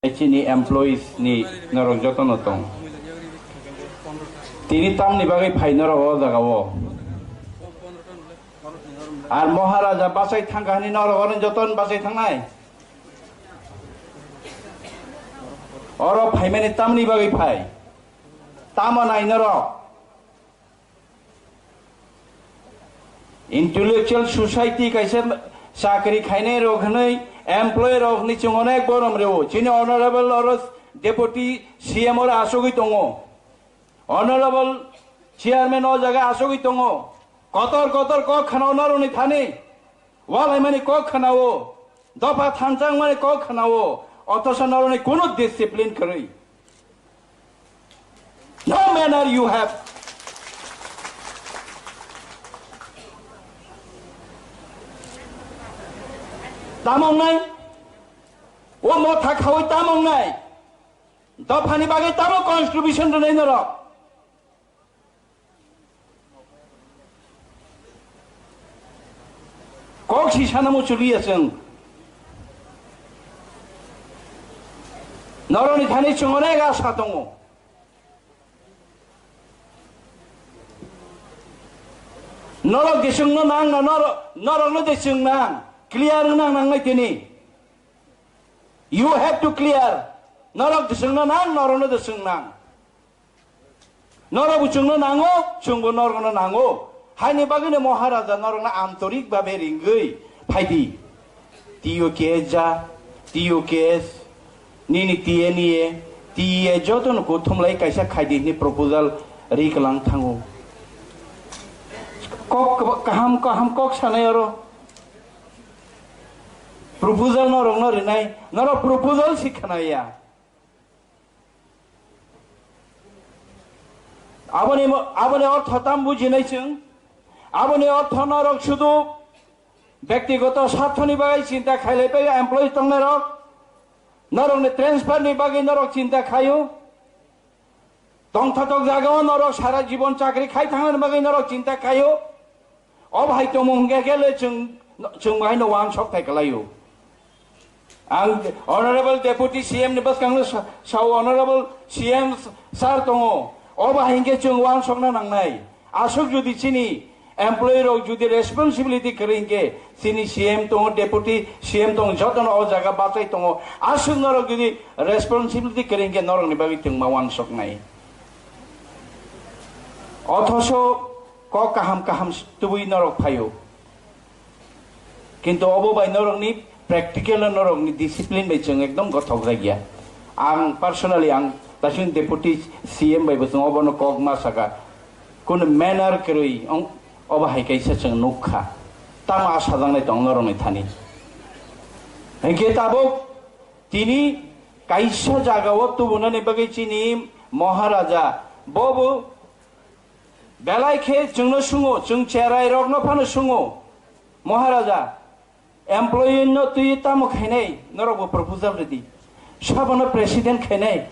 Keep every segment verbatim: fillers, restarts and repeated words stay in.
Chini employees ni norok jotono tong. Tini tamni bagwi phai norok o jaga o. Ar Maharaja bachai thangkha hwnwi norok oro jotono bachai thangnai. Oro phaimani tamni bagwi phai. Tamo nai norok. Intellectual society kaisa chakri khainai rok hwnwi employee rok hwnwi chwng onek borom rwo. Chini honorable oro deputy C M oro asugwi tongo. Honorable chairman o jaga asugwi tongo. Kotor kotor kok khana o norokni thani. Walaimani kok khana o. Dopha thanchangmani kok khana o. Othocho norokni kunu discipline kwrwi. No manner you have. Tamo wngnai? O motha khaui tamo wngnai? Dophani bagwi tamo contribution rwnai norok? Kok si sana muchuriya chwng. Norokni thani chwng onek asa tongo. Norok de chwngno nang na, norok, norokno de chwng nang. Clear wng nang nangnai tini. You have to clear. Norok de chwngno nang, norokno de chwng nang. Norok bo chwngno nango, chwngbo norokno nango. Haini bagwino Maharaja norokno antorik babe ringwi phaidi. T U K S ja, T U K S, nini T N E, T E A jotono kuthumlai kaisa khaidi hwnwi proposal ri kwlang thango. Kok kaham kaham kok sanai oro. Proposal norokno rinai, norok proposal si khnaya. Aboni mo-, aboni ortho tam bujinai chwng. Aboni ortho norok sudu bektigoto sarthoni bagwi chinta khailai pai employee tongnairok. Norokni transfer ni bagwi norok chinta khaio. Tongthotok jagao norok sara jibon chakri khai thangnani bagwi norok chinta khaio. O bahai tongmung hwnkhe khe le chwng, chwng bahai no uansuk thai kwlaio. Ang Honorable Deputy C M ni bwskango sa-, sao Honorable C M sir tongo. O bahai hwnkhe chwng uansukna nangnai. Aswk jodi chini employee rok jodi responsibility kwrwi hwnkhe chini C M tongo, Deputy C M tongo, jotono o jaga bachai tongo. Aswk norok jodi responsibility kwrwi hwnkhe norokni bagwi chwng ma uansuknai. Othoso kok kaham kaham tubui norok phaio. Kintu obo bai norokni practical no norokni discipline bai chwng ekdom gothok jakya. Ang personally ang tasing deputy C M bai bo chwng obono kok ma saka. Kunu manner kwrwi ong-, obo hai kaisa chwng nukha. Tamo a sajaknai tong norokni thani. Hinkhe tabuk tini kaisa jagao tubunani bagwi chini Maharaja bobo belai khe chwngno sungo, chwng cherai rokno phano sungo, Maharaja, employee no twi tamo khainai, norok bo proposal ridi. Sabono president khainai.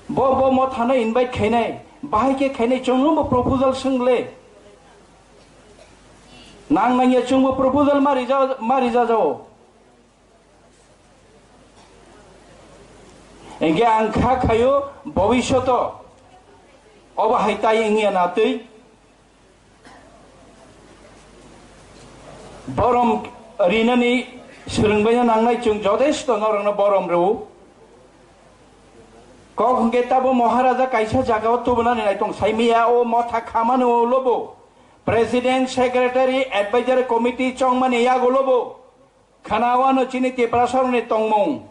Bo, bo mothano invite khainai. Bahai khe khainai, chwngno bo proposal swngle. Nang nangya chwngbo proposal ma rija, ma rija jao. Hinkhe ang kha khaio bobishoto obo hai tai wngya na twi. Borom rinani swrwngbaino nangnai chwng jotesto norokno borom rwo. Kok hwnkhe tabo Maharaja kaisa jagao tubunani naitong saimiya o motha khamani o lobo. President, Secretary, Advisory Committee chongmani yago lobo. Khwnawano chini Tiprasarokni tongmung,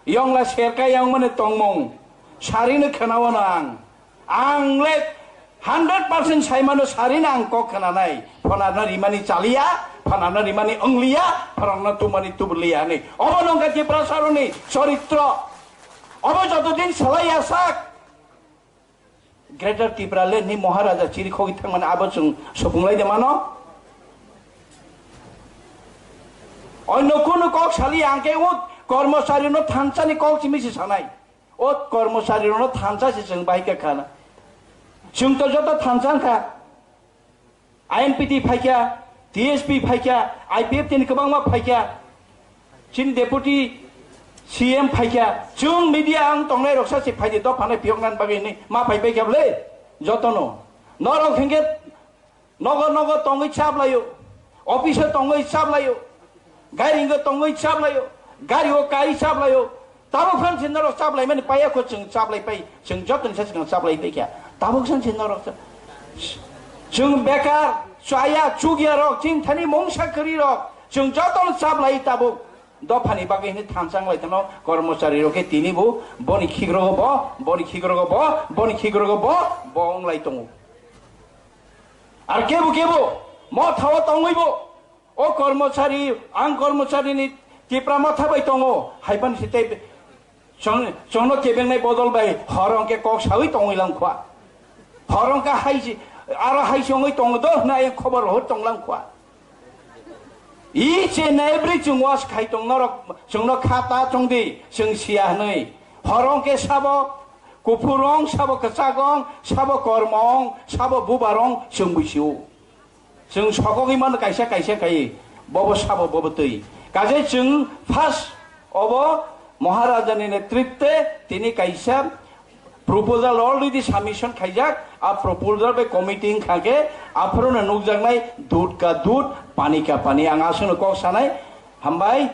yongla serka yangmani tongmung, sarino khwnawano ang. Ang le hundred percent saimano sarino ang kok khwnanai. Phanarno rimani chaliya, phanarno rimani wngliya, phanarno tumani tubuliya hinwi. Obo nongkha Tiprasarokni choritro. Obo joto din salaiya sak. Greater Tipraland ni Maharaja chirikhogwi thangmani abo chwng supunglai de mano. Onno kunu kok sali ang khe o kormochari no thansa ni kok chimi se sanai. O kormochari no thansa se chwng bai kha khana. Chwng to joto thansa kha. I N P T phaikha, T S P phaikha, I P F T ni kwbangma phaikha. Chini deputy C M phaikha, chwng media ang tongnai rok sa se phaidi dopha nai phiyok nan bagwi hinwi ma phai paikha bwle? Jotono. Norok hinkhe nogo nogo tongwi chap laio, office o tongwi chap laio, gari hingo tongwi chap laio, gari o kai chap laio. Tabuk phan se norok chap laimani paiya kho, chwng chap lai pai, chwng jotoni sa swkang chap lai paikha. Tabuk san se norok cha-, chwng bekar, chaya, chukya rok, chini thani mungsa kwrwi rok, chwng jotono chap lai tabuk. Dophani bagwi hwnwi thansa wng lai tongno kormochari rok khe tini bo boni khigrogo bo, boni khigrogo bo, boni khigrogo bo, bo wng lai tongo. Ar kebo kebo mothao tongwi bo, o kormochari, ang kormocharini Tipra motha bai tongo, hai bani se tei chwng-, chwngno kebengnai bodol bai horo hwnkhe kok sawi tongwi lang khwa. Horo hwnkhe hai se, aro hai se wngwi tongo do hwnwi ayang khobor rohor tong lang khwa. Each and every chwng was khai tong norok, chwngno kha ta chong di, chwng siya hwnwi. Horo hwnkhe sabo kuphur wng, sabo kwchak wng, sabo kormo wng, sabo bubar wng, chwng bui sio. Chwng sokogwi mano kaisa kaisa khai, bobo sabo bobo twi. Kaje chwng first obo Maharajani netritwe tini kaisa proposal already submission khaijak, a proposal bai committee wngkha khe aphuru no nukjaknai dud ka dud, pani ka pani. Ang aswkno kok sanai, hambai.